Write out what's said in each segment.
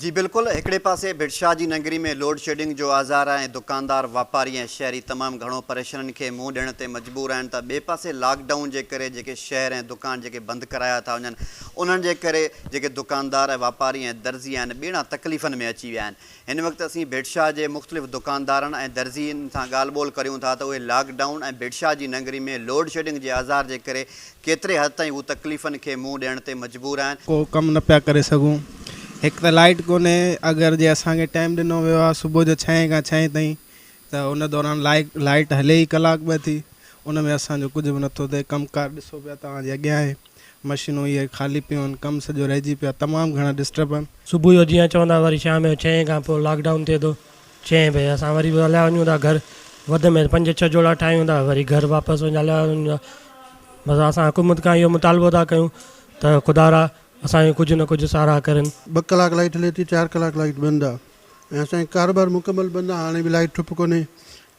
جي بلڪل هڪڙي پاسي ڀٽشاهه جي ننگري ۾ لوڊشيڊنگ جو آزار آهي ۽ دڪاندار، واپاري ۽ شهري تمام گهڻو پريشانين کي منهن ڏيڻ تي مجبور آهن ته ٻئي پاسي لاڪ ڊائون جي ڪري جيڪي شهر ۽ دڪان جيڪي بند ڪرايا ٿا وڃن انهن جي ڪري جيڪي دڪاندار ۽ واپاري ۽ درزي آهن ٻيڻا تڪليفن ۾ اچي ويا آهن هن وقت اسين ڀٽشاهه جي مختلف دڪاندارن ۽ درزين سان ڳالهه ٻولهه ڪريون ٿا ته اهي لاڪ ڊائون ۽ ڀٽشاهه جي ننگري ۾ لوڊشيڊنگ جي آزار جي ڪري ڪيتري حد تائين هو تڪليفن کي منهن ڏيڻ تي مجبور آهن. ڪو ڪم نه پيا ڪري سگهون هڪ ته لائيٽ ڪونهي اگر جي اسان کي ٽائيم ڏنو ويو آهي صبح جو ڇهين کان ڇهين تائين ته ان دوران لائيٽ لائيٽ هلي ئي ڪلاڪ ٻه ٿي ان ۾ اسان جو ڪجهه به نٿو ٿئي ڪم ڪار ڏسو پيا توهان جي اڳيان آهي مشينون اهي خالي پيون آهن ڪم سڄو رهجي پيو آهي تمام گهڻا ڊسٽرب آهن. صبح جو جيئن چوندا وري شام جو ڇهين کان پوء لاڪ ڊائون ٿئي ٿو چئين بجي اسان وري به هليا وڃون ٿا گهر وڌ ۾ پنج ڇهه جوڙا ٺاهيون ٿا وري گهر واپس وڃي هليا وڃون ٿا بس اسان حڪومت کان اهو مطالبو ٿا ڪيون ته خدارا اسان جو ڪجهه نه ڪجهه ساراهه ڪرين. ٻه ڪلاڪ لائيٽ هلي ٿي چار ڪلاڪ لائيٽ بند آ ۽ اسان جو ڪاروبار مڪمل بند آ هاڻي به لائيٽ ٺپ ڪونهي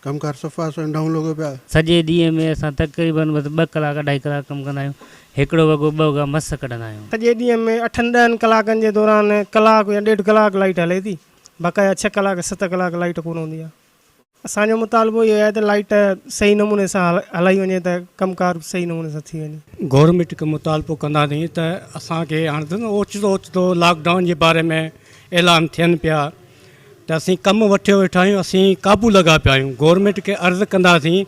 ڪم ڪار صفا اسان جو ڊائون لڳو پيو آ. سڄي ڏينهن ۾ اسان تقريبن بس ٻه ڪلاڪ اڍائي ڪلاڪ ڪم ڪندا آهيون هڪڙو وڳو ٻه وڳا مس ڪڍندا آهيون. سڄي ڏينهن ۾ اٺن ڏهن ڪلاڪن جي دوران ڪلاڪ يا ڏيڍ ڪلاڪ لائيٽ هلي ٿي. بقايا ڇهه ڪلاڪ ست ڪلاڪ لائيٽ ڪونه هوندي آهي. اسان جو مطالبو اهو آهي ته لائيٽ صحيح نموني سان هلائي وڃي ته ڪم ڪار صحيح نموني سان ٿي وڃي. گورنمينٽ کي مطالبو ڪنداسين ته اسان کي هاڻي ته اوچتو اوچتو لاڪ ڊائون جي باري ۾ اعلان ٿين پيا ته اسين ڪم وٺيو ويٺا آهيون اسين قابو لڳا پيا آهيون گورنمينٽ کي عرض ڪنداسين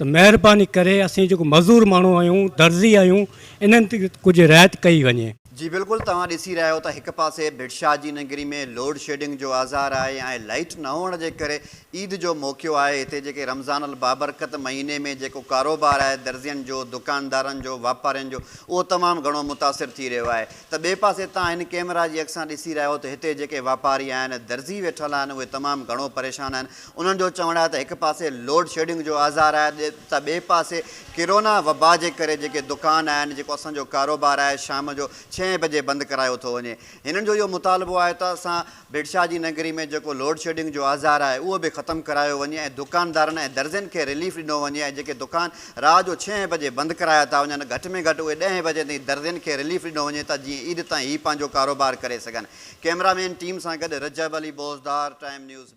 ته مهرباني ڪري اسين جيڪو مزور ماڻهو آهيون درزي آهيون انهن تي ڪجهه رعايت ڪئي وڃي. جي بلڪل توهان ڏسي رهيا آهيو ته هڪ پاسي ڀٽشاهه جي نگري ۾ لوڊ شيڊنگ جو آزار آهي ۽ لائيٽ نه هئڻ جي ڪري عيد جو موقعو آهي هتي جيڪي رمضان البابرڪت مهيني ۾ جيڪو ڪاروبار آهي درزين جو دڪاندارن جو واپارين جو اهو تمام گهڻو متاثر ٿي رهيو آهي ته ٻئي پاسي توهان هن ڪيمرا جي اک سان ڏسي رهيا آهيو ته هتي جيڪي واپاري آهن درزي ويٺل آهن اهي تمام گهڻو پريشان آهن انهن جو چوڻ آهي ته هڪ پاسي لوڊ شيڊنگ جو آزار آهي ته ٻئي پاسي ڪرونا وبا جي ڪري جيڪي دڪان آهن جيڪو اسان جو ڪاروبار آهي شام جو ڇهين بجي بند ڪرايو ٿو وڃي هنن جو اهو مطالبو آهي ته اسان ڀٽشاهه جي نگري ۾ جيڪو لوڊ شيڊنگ جو آزار آهي اهو به ختم ڪرايو وڃي ۽ دڪاندارن ۽ درزين کي رليف ڏنو وڃي ۽ جيڪي دڪان رات جو ڇهين بجي بند ڪرايا ٿا وڃن گهٽ ۾ گهٽ اهي ڏهين بجي تائين درزين کي رليف ڏنو وڃي ته جيئن عيد تائين هي پنهنجو ڪاروبار ڪري سگهن ڪئميرا مين ٽيم سان گڏ رجب علي بوزدار ٽائيم نيوز.